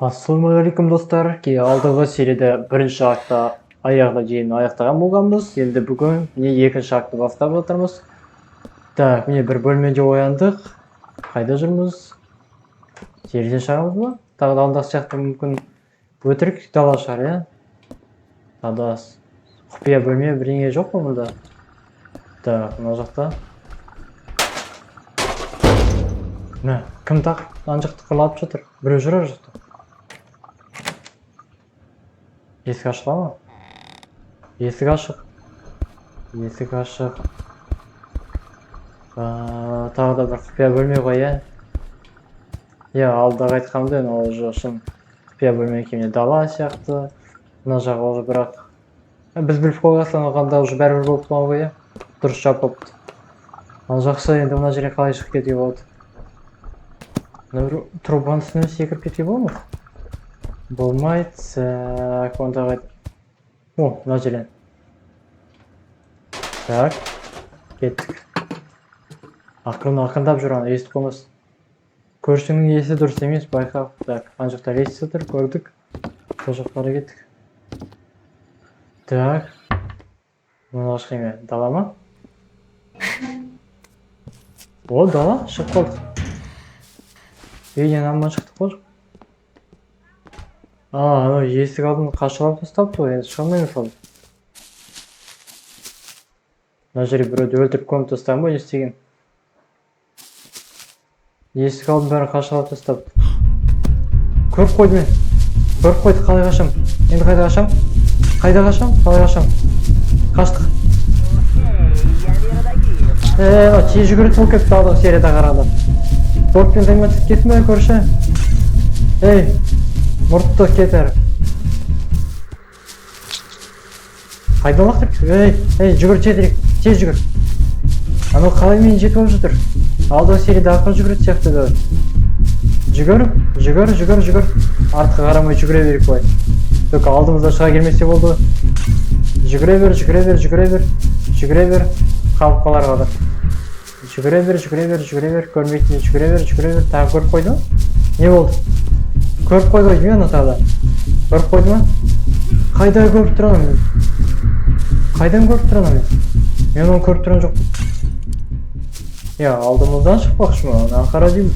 Ассалаумағалейкум, достар. Алдыңғы серияда бірінші актта аяғына дейін аяқтаған болғанбыз. Енді бүгін міне екінші актты бастап жатырмыз. Так, міне бір бөлмеде ояндық. Қайда жүрміз? Терезеден шығамыз ба? Тағы да алдыңғы сияқты мүмкін өтірік дала шығар, иә? Тағы да құпия бөлме бірдеңе жоқ қой мұнда. Так, мына жақта. Мә, кім тағы ана жақта қырлатып жатыр? Біреу жүр ар жақта. Есік ашыла ма? Есік ашық. Есік ашық. Тағы да бір құпия бөлме ғой, иә? Иә, алдағы айтқанымдай, ол уже шын құпия бөлме екен, міне дала сияқты. Мына жағы уже бірақ біз біліп қойған оған уже бәрібір болып қалған ғой, иә? Дұрыс жауап болыпты. Ал жақсы, енді мына жерге қалай шығып кетуге болады? Мына бір трубаның үстінен секіріп кетуге бола ма? Болмайды. Так, онда қайда? О, мына жерден. Так, кеттік. Ақырын ақырындап жүр, ана естіп қоймасын. Көршінің иесі дұрыс емес, байқа. Так, ана жақта лестница тұр, көрдік. Сол жаққа қарай кеттік. Так. Мына жаққа неме, дала ма? О, дала, шығып қалдық. Үйден аман шықтық қой. А, анау есік алдын қашалап тастапты ғой, енді шыға алмаймыз ғой. Мына жерге біреуді өлтіріп көміп тастаған ба, не істеген? Есік алдын бәрін қашалап тастапты. Көріп қойды мен. Көріп қойды, қалай қашам? Енді қайда қашам? Қайда қашам? Қалай қашам? Қаштық. Мынау тез жүгіретін болып кетті алдыңғы серияда қарағанда. Спортпен заниматься кетті ме көрші? Ей, мұртты кет әрі. Қайда лақтырып? Ей, ей, жүгір тезірек, тез жүгір. Анау қалай мені жетіп алып жатыр? Алдыңғы серияда ақырын жүгіретін сияқты еді. Жүгір, жүгір, жүгір, жүгір. Артқа қарамай жүгіре берейік былай. Только алдымызда шыға келмесе болды. Жүгіре бер, жүгіре бер, жүгіре бер. Жүгіре бер. Қалып қалар қазір. Жүгіре бер, жүгіре бер, жүгіре бер. Көрмейтін жүгіре бер, жүгіре бер. Тағы көріп қойды ма? Не болды? Көріп қойды ғой деймін ана тағы да. Көріп қойды ма? Қайда көріп тұр ана мен? Қайдан көріп тұр ана мен? Мен оны көріп тұрған жоқпын. Иә, алдымыздан шықпақшы ма? Ана қара деймін.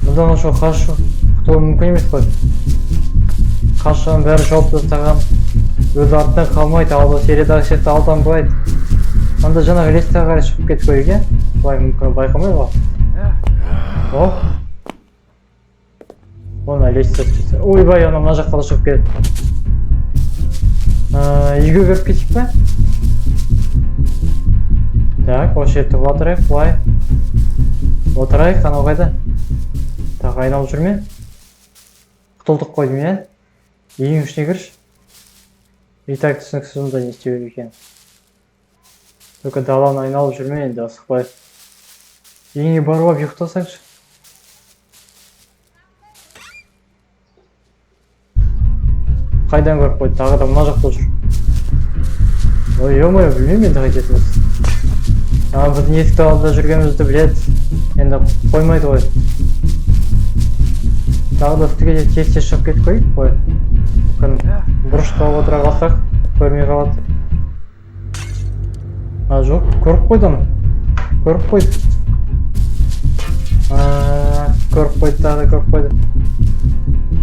Бұдан ошо қашу құтылу мүмкін емес қой. Қашқан бәрі жауып тастаған. Өз артынан қалмайды, алды сериядағы сияқты алданбайды. Анда жаңағы лестницаға қарай шығып кетіп көрейік, иә? Былай мүмкін байқамай ғой. О! Оны лестница түссе. Ойбай, ана мына жаққа да шығып кетті. Үйге кіріп кетейік пе? Так, осы жерде отырайық, былай. Отырайық, анау қайда? Тағы айналып жүр ме? Құтылдық қой деймін, иә? Үйдің ішіне кірші. И так түсініксіз мұнда не істеу керек екенін. Только даланы айналып жүрме енді, асықпай. Үйіңе барып алып ұйықтасаңшы. Қайдан көріп қойды? Тағы да мына жақта жүр. Ой, ё-моё, білмеймін енді қайтетініміз. А, біздің есіктің алдында жүргенімізді біледі. Енді қоймайды ғой. Тағы да үстіге де тез-тез шығып кетіп қояйық қой. Мүмкін бұрышта отыра қалсақ, көрмей қалады. А, жоқ, көріп қойды оны. Көріп қойды. Көріп қойды, тағы да көріп қойды.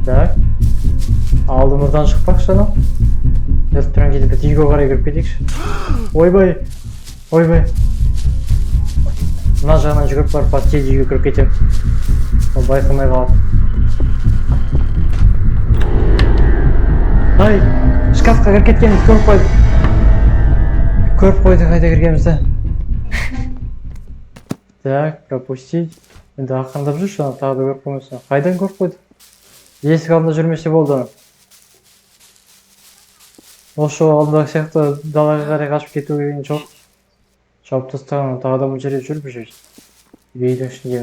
Так. Алдымыздан шықпақшы анау. Естіп тұрған кезде біз үйге қарай кіріп кетейікші. Ойбай, ойбай. Мына жағынан жүгіріп барып бас тез үйге кіріп кетемін. Ол байқамай қалады. Ай, шкафқа кіріп кеткенімізді көріп қойды. Көріп қойды қайда кіргенімізді. Так, пропустить. Енді ақырындап жүрші, ана тағы да көріп қоймасын. Қайдан көріп қойды? Есік алдында жүрмесе болды ана. Осы жолы алдындағы сияқты далаға қарай қашып кету деген жоқ. Жауып тастаған, тағы да бұл жерде жүр, бұл жерде. Үйдің ішінде.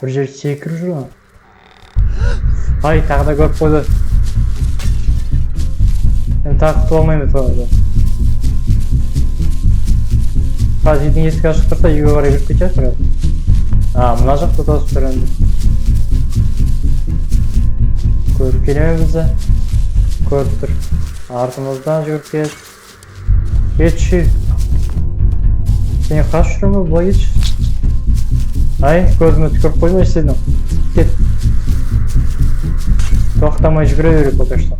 Бір жерде секіріп жүр ана. Ай, тағы да көріп қойды. Енді тағы құтыла алмаймыз ғой. Қазір үйдің есігі ашық тұрса, үйге қарай кіріп кетер сразу. А, мына жақта тосып тұр енді. Көріп келе ме бізді? Көріп тұр. Артымыздан жүгіріп келеді. Кетші. Сен қашып жүрме, былай кетші. Ай, көзіме түкіріп қоймай сені. Кет. Тоқтамай жүгіре берейік пока что.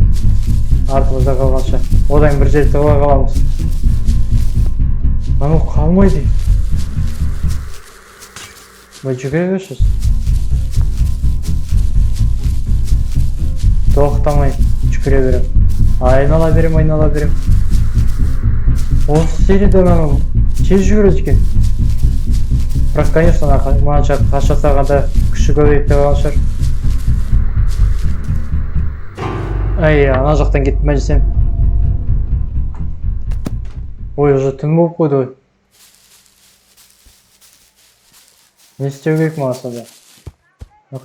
Артымызда қалғанша. Одан бір жерде тығыла қаламыз. Анау қалмайды. Былай жүгіре берші. Тоқтамай жүгіре беремін. Айнала берем, айнала берем. Осы серияда анау тез жүгіреді екен. Бірақ, конечно, мынанша қаша салғанда күші көбейіп те қалған шығар. Ай, ана жақтан кеттім ме десем. Ой, уже түн болып қойды ғой. Не істеу керек маған сонда?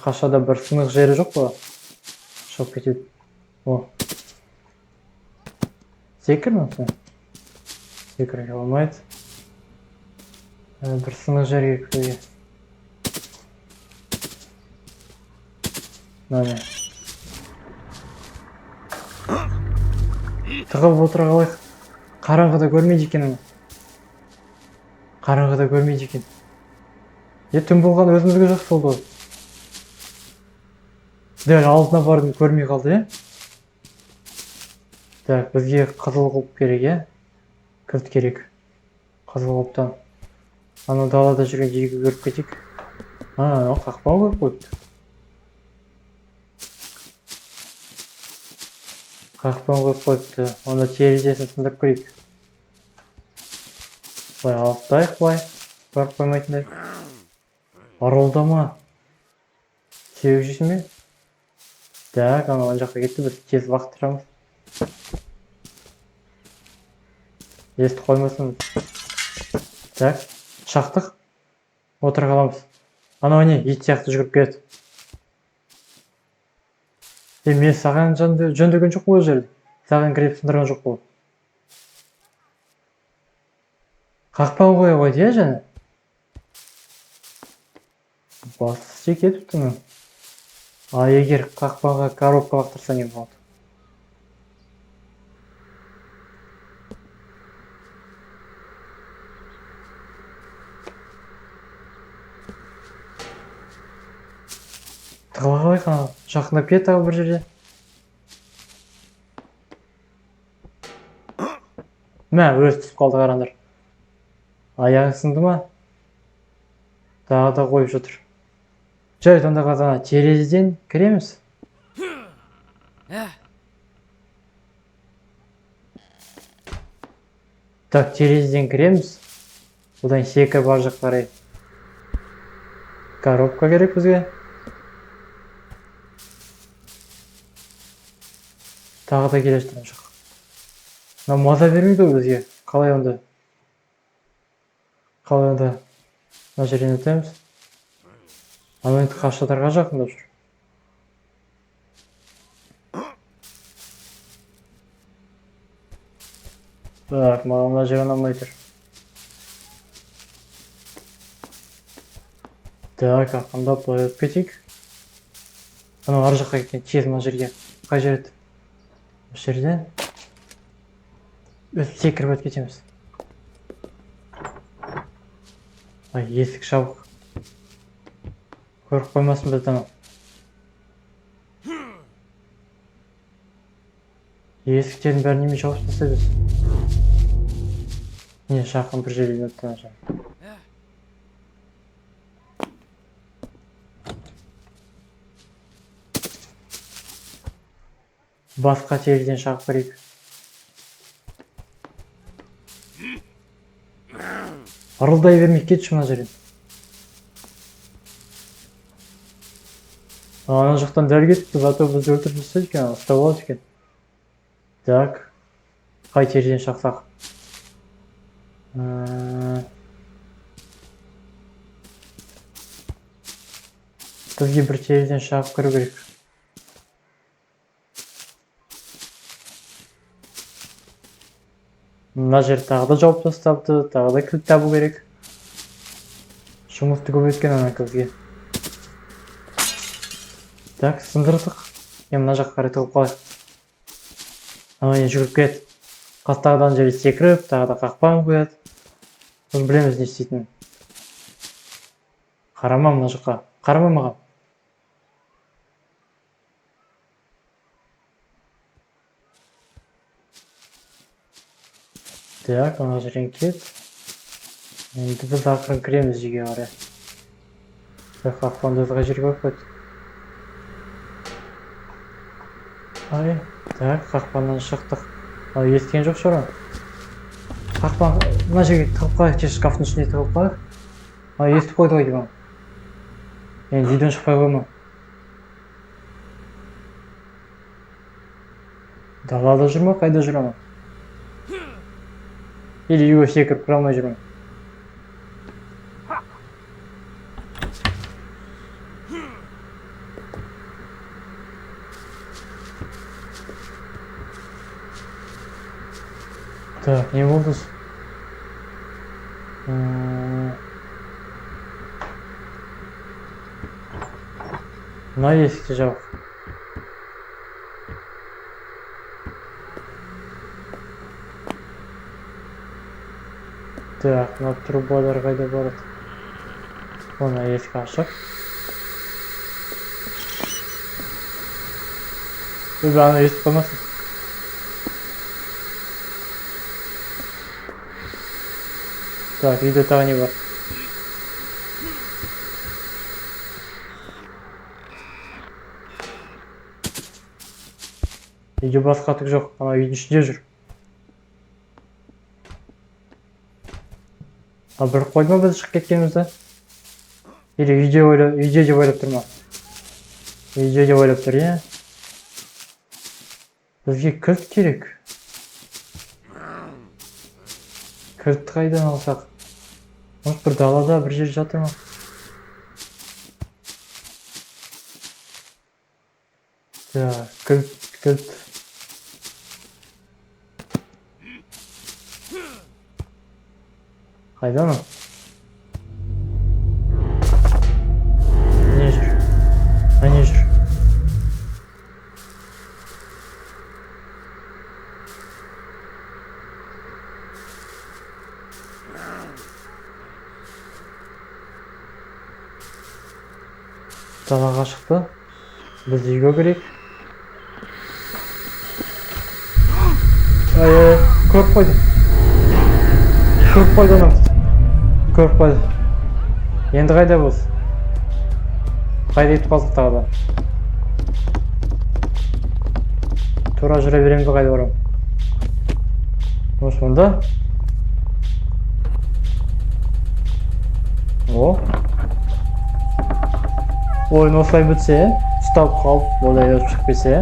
Қашада бір сынық жері жоқ па? Шығып кетеді. О. Секір ме сен? Секіруге болмайды. Бір сынық жер керек бізге. Міне. Тығылып отыра қалайық. Қараңғыда көрмейді екен оны. Қараңғыда көрмейді екен. Түн болған өзімізге жақсы болды ғой. Дәл алдына бардым, көрмей қалды, е? Так, бізге қызыл құлып керек, е? Кілт керек. Қызыл құлыптан. Анау далада жүрген жигі көріп кетейік. А, анау қақпан қойып қойыпты. Қақпан қойып қойыпты. Онда терезесін сындырып көрейік. Былай алыстайық, былай. Барып қоймайтындай. Арылдама. Сеуіп жейсің бе? Так, анау ана жаққа кетті, біз тез лақтырамыз. Естіп қоймасын. Так, шақтық. Отыра қаламыз. Анау не, ит сияқты жүгіріп келеді. Мен саған жөндеген жоқ қой ол жерді. Саған кіріп сындырған жоқ қой. Қақпан қоя қойды, иә, жаңа? Басы кетіпті мына. А егер қақпанға коробка лақтырса не болады? Тығыла қалайық, ана жақындап кет тағы бір жерде. Мә, өзі түсіп қалды, қараңдар. Аяғы сынды ма? Тағы да қойып жатыр. Жарайды, онда қазір ана терезеден кіреміз. Так, терезеден кіреміз. Одан секіріп ар жаққа қарай. Коробка керек бізге. Тағы да келе жатқан жоқ. Мынау маза бермейді ғой бізге. Қалай онда? Қалай онда? Мына жерден өтеміз. Анау енді қашадарға жақындап жүр. Так, маған мына жер ұнамай тұр. Так, ақырындап былай өтіп кетейік. Анау ар жаққа кеткен, тез мына жерге. Қай жер еді? Осы жерден өтіп секіріп өтіп кетеміз. Ай, есік жабық. Көріп қоймасын бізді анау. Есіктердің бәрін немен жауып тастайды өзі? Не, жақын бір жерден өтті ана жақ. Басқа терезеден шағып көрейік. Ырылдай бермей кетші мына жерден. Ана жақтан дәл кетіпті, зато бізді өлтіріп тастайды екен, ана ұстап алады екен. Так, қай терезеден шақсақ? Бізге бір терезеден шағып кіру керек. Мына жер тағы да жауып тастапты, тағы да кілт табу керек. Жұмысты көбейткен ана бізге. Так, сындырдық. Енді мына жаққа қарай тығылып қалайық. Анау енді жүгіріп келеді. Қастағыдан жерге секіріп, тағы да қақпан қояды. Біз білеміз не істейтінін. Қарама мына жаққа. Қарама маған. Так, ана жерден кет. Енді біз ақырын кіреміз үйге қарай. Так, қақпанды қай жерге қойып қойды? Ай, так, қақпаннан шықтық. Ал естіген жоқ шығар. Қақпан мына жерге тығып қалайық, тез шкафтың ішіне тығып қалайық. Ал естіп қойды ғой деймін. Енді үйден шықпай қойма. Далада жүр ма, қайда жүр ана? Или үйге секіріп кіре алмай жүр ма? Так, не болды? Мына есікті жабық. Так, мына трубалар қайда барады? Мына есік ашық. Ойбай, ана естіп қоймасын. Так, үйде тағы не бар? Үйде басқа түк жоқ, ана үйдің ішінде жүр. Ал бір қойды ма біз шығып кеткенімізді? Или үйде ойлап, үйде деп ойлап тұр ма? Үйде деп ойлап тұр, иә? Бізге кілт керек. Кілт қайдан алсақ? Может, бір далада бір жер жатыр ма? Так, кілт, кілт. Қайда анау? Не жүр? Әне жүр. Далаға шықты. Біз үйге кірейік. Ай, ай, көріп қойды. Көріп қойды анау. Көріп қойды. Енді қайда біз? Қайда кетіп қалдық тағы да? Тура жүре беремін бе, қайда барамын? Может, онда? О! Ойын осылай бітсе, ұстап қалып, олай өтіп шығып кетсе,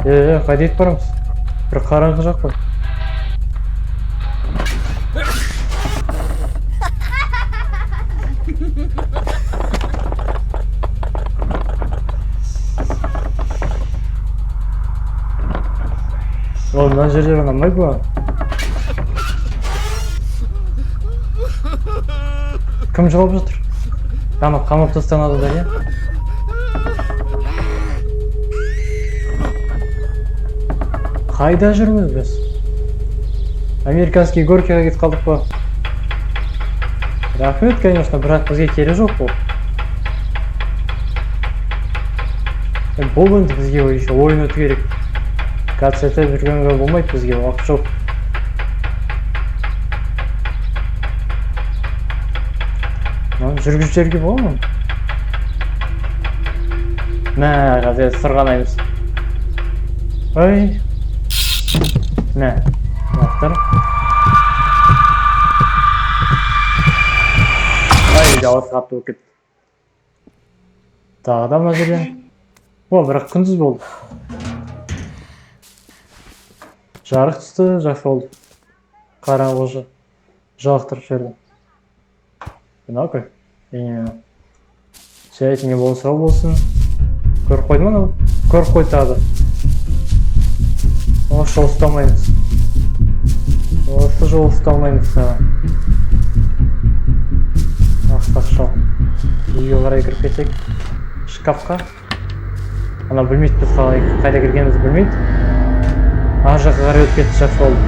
қайда кетіп барамыз? Бір қараңғы жақ қой. Ол мына жерлер ұнамайды маған. Кім жылап жатыр? Ана қамап тастаған адамдар, иә? Қайда жүрміз біз? Американский горкиға кетіп қалдық па? Рахмет, конечно, бірақ бізге керегі жоқ бұл. Бұл енді бізге еще ойын өту керек. Катсетіп жүргенге болмайды, бізге уақыт жоқ. Мынаны жүргізіп жіберуге бола ма? Мә, қазір сырғанаймыз. Ой. Мә, лақтыр. Ай, дауыс қатты болып кетті. Тағы да мына жерден. О, бірақ күндіз болды. Жарық түсті, жақсы болды. Қараңғы жалықтырып жіберді. Мынау көр. Жарайды, не болса болсын. Көріп қойды ма анау? Көріп қойды тағы да. Осы жолы ұсталмаймыз. Осы жолы ұсталмаймыз тағы. Ақсақ шал. Үйге қарай кіріп кетсек. Шкафқа. Ана білмейді, біз қалай қайда кіргенімізді білмейді. Ар жаққа қарай өтіп кетті, жақсы болды.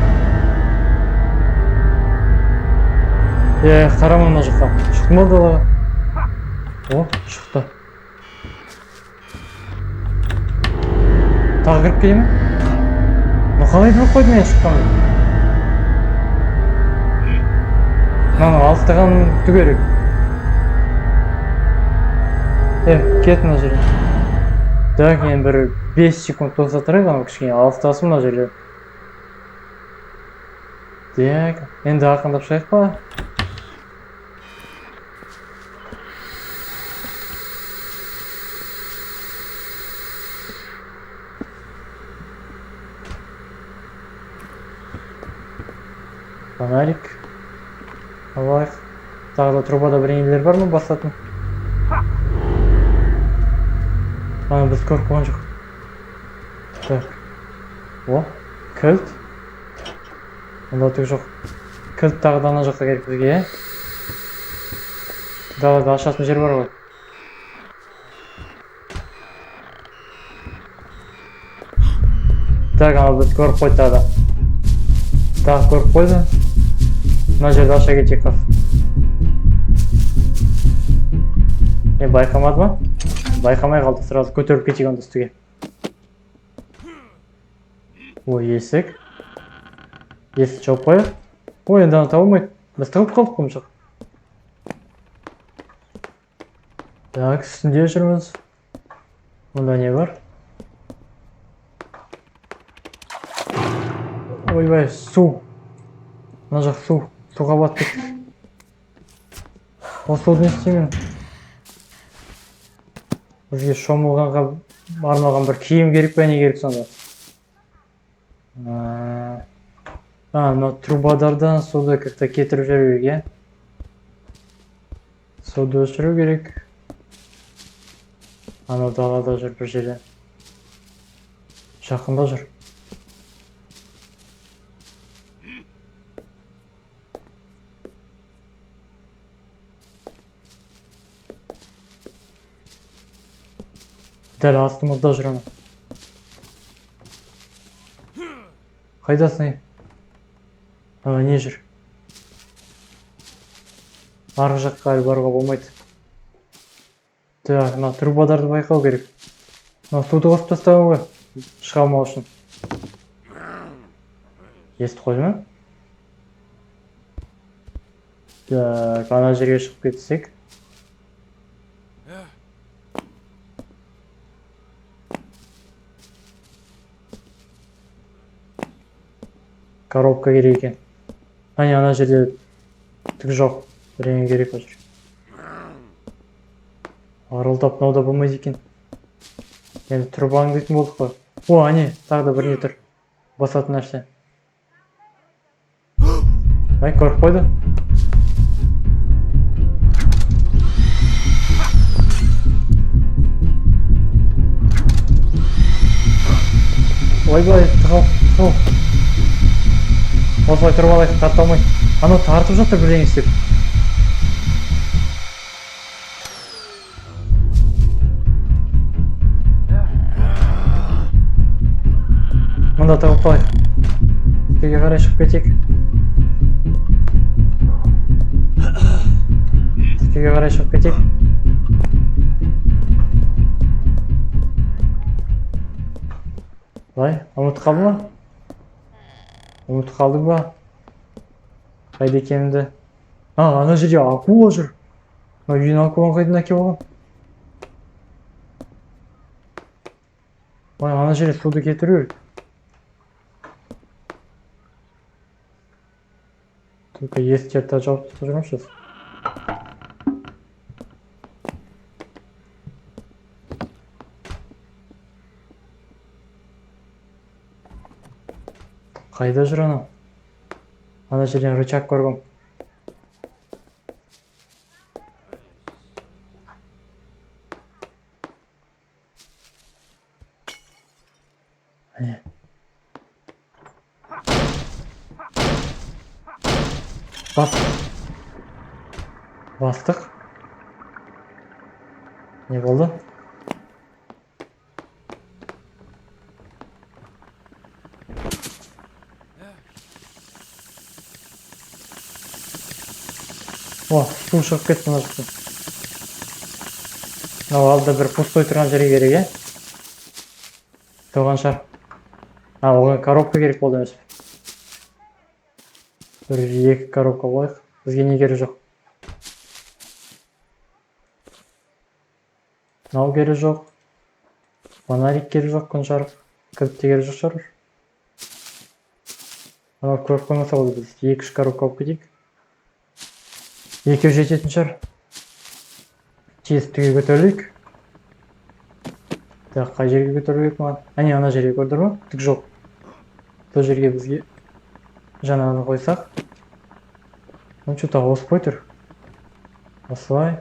Е, қарама мына жаққа. Шықты ма далаға? О, шықты. Тағы кіріп келе ме? Ну қалай біліп қойды мен шыққанымды? Мынаны алыстаған күту керек. Е, кет мына жерден. Так, енді бір 5 секунд тоқта тұрайық, анау кішкене алыстасын мына жерде. Так, енді ақырындап шығайық па? Фонарик. Алайық. Тағы да трубада бірдеңелер бар ма басатын? Ана біз көріп қойған жоқ. Так. О, кілт. Онда түк жоқ. Кілт тағы да ана жаққа керек бізге, иә? Далада ашатын жер бар ғой. Так, ана біз көріп қойды тағы да. Тағы көріп қойды. Мына жерді аша кетейік қазір. Не, байқамады ма? Байқамай қалды, сразу көтеріліп кетейік онда үстіге. Ой, есік. Есік жауып қояйық. Ой, енді аны таба алмайды. Біз тығылып қалдық қой мына жаққа. Так, үстінде жүрміз. Мұнда не бар? Ойбай, су. Мына жақ су. Суға батып кеттік. Ол суды не істеймін? Бізге шомылғанға арналған бір киім керек пе, не керек сонда? Мына трубадардан суды как-то кетіріп жіберу керек, иә? Суды өшіру керек. Анау далада жүр бір жерде. Жақында жүр. Дәл астымызда жүр ана. Қайдасың, ей? Ана не жүр? Арғы жаққа әлі баруға болмайды. Так, мына трубадарды байқау керек. Мына суды қосып тастаған ғой, шыға алмау үшін. Естіп қойды ма? Так, ана жерге шығып кетсек. Коробка керек екен. Әне, ана жерде түк жоқ. Бірдеңе керек ол жер. Арылдап мынау да болмайды екен. Енді труба аңдайтын болдық қой. О, әне, тағы да бірдеңе тұр. Басатын нәрсе. Ай, көріп қойды. Ойбай, тығыл, тығыл. Осылай тұрып алайық, тарта алмай. Анау тартып жатыр бірдеңе істеп. Мында тығылып қалайық. Үстіге қарай шығып кетейік. Үстіге қарай шығып кетейік. Былай, ұмытып қалды ма? Ұмытып қалдың ба? Қайда екенімді? А, ана жерде акула жүр. Мына үйден акуланы қайдан әкеліп алған? Ой, ана жерде суды кетіру керек. Только есіктерді жауып тастап жүрмін сейчас. Қайда жүр анау? Ана жерден рычаг көргем. Әне. Бас. Бастық. Не болды? О, су шығып кетті мына жақтан. Мынау алда бір пустой тұрған жер керек, иә? Тұрған шығар. А, оған коробка керек болды емес пе? Бір екі коробка қояйық. Бізге не керек жоқ. Мынау керек жоқ. Фонарик керек жоқ, күн жарық. Кілт те керек жоқ шығар. Анау көріп қоймаса болды, біз екі-үш коробка алып кетейік. Екеу жететін шығар. Тез түге көтерілейік. Так, қай жерге көтеру керек маған? Әне, ана жерге көрдір ма? Түк жоқ. Сол жерге бізге жаңағыны қойсақ. Ну, что-то ауыспай тұр. Осылай.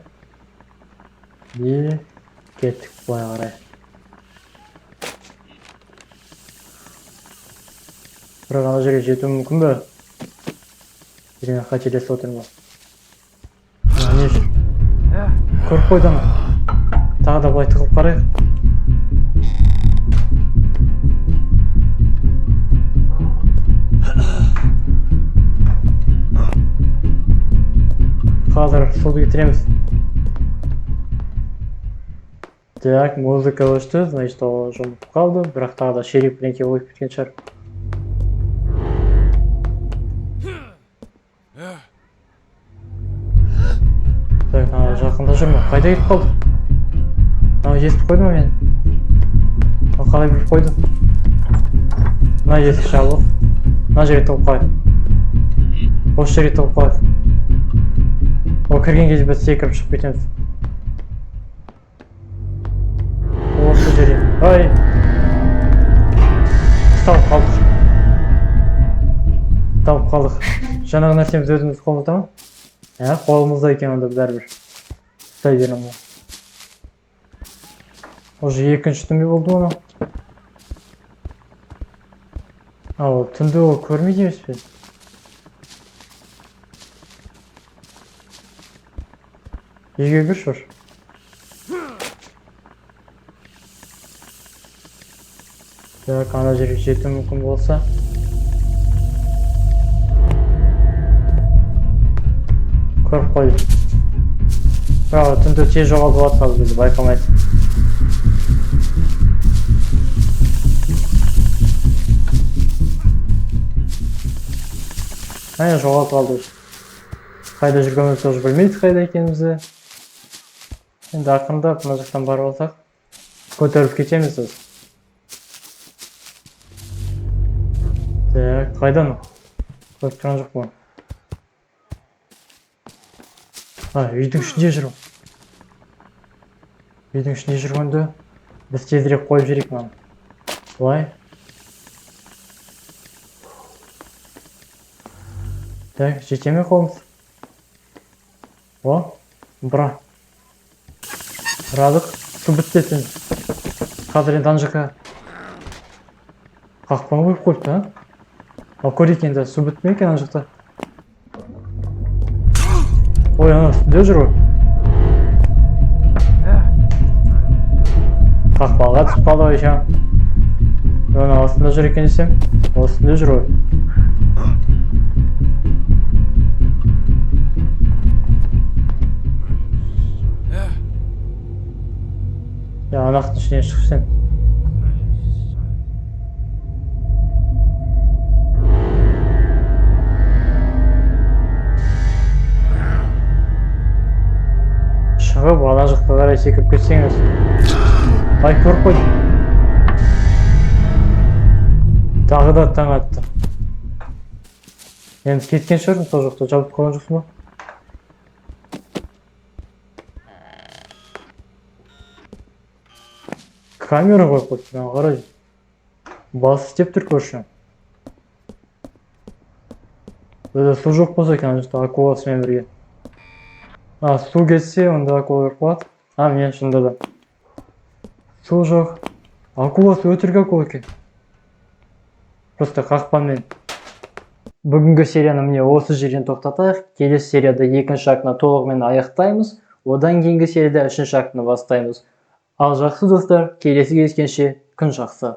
И кеттік былай қарай. Бірақ ана жерге жетуім мүмкін бе? Или мен қателесіп отырмын ба? Мына не жүр? Көріп қойды ана. Тағы да былай тығылып қарайық. Қазір суды кетіреміз. Так, музыка өшті, значит, ол жұмып қалды, бірақ тағы да шериф бірдеңке қойып кеткен шығар. Так, ана жақында жүр ме? Қайда кетіп қалды? Мынау естіп қойды ма мені? Мынау қалай біліп қойды? Мына есік жабық. Мына жерге тығылып қалайық. Осы жерге тығылып қалайық. Ол кірген кезде біз секіріп шығып кетеміз. Осы жерге. Ай! Ұсталып қалдық. Ұсталып қалдық. Жаңағы нәрсеміз өзіміз қолымызда ма? Ә, қолымызда екен онда бәрібір. Ұстай беремін. Уже екінші түнде болды оны. А, ол түнде ол көрмейді емес пе? Үйге кірші бар. Так, ана жерге жету мүмкін болса. Көріп қойды. Бірақ түнде тез жоғалып алады, қазір бізді байқамайды. Әне жоғалтып алды уже. Қайда жүргенімізді тоже білмейді, қайда екенімізді. Енді ақырындап мына жақтан барып алсақ, көтеріліп кетеміз біз. Так, қайда анау? Көріп тұрған жоқ бұны. А, үйдің ішінде жүр ол. Үйдің ішінде жүргенде біз тезірек қойып жіберейік мынаны. Былай. Так, жете ме қолымыз? О, бұра. Бұрадық. Су бітті екен. Қазір енді ана жаққа қақпан қойып қойыпты, а? Ал көрейік енді, су бітті ме екен ана жақта? Ой, ана үстінде жүр ғой. Қақпанға түсіп қалды ғой еще. Мен оның астында жүр екен десем, ол үстінде жүр ғой. Я анақтың ішінен шығып сен. Шығып ана жаққа қарай секіріп кетсеңіз. Ай, көріп қойдым. Тағы да таң атты. Енді кеткен шығармын сол жақта, жабып қойған жоқсың ба? Камера қойып қойыпты, мына қарай. Бас істеп тұр көрші. Бізде су жоқ болса екен, ана жақта акуласымен бірге. А, су кетсе, онда акула өліп қалады. А, мен шынында да. Су жоқ. Акуласы өтірік акула екен. Просто қақпанмен. Бүгінгі серияны міне осы жерден тоқтатайық. Келесі серияда екінші актыны толығымен аяқтаймыз. Одан кейінгі серияда үшінші актіні бастаймыз. Ал жақсы, достар, келесі кездескенше, күн жақсы.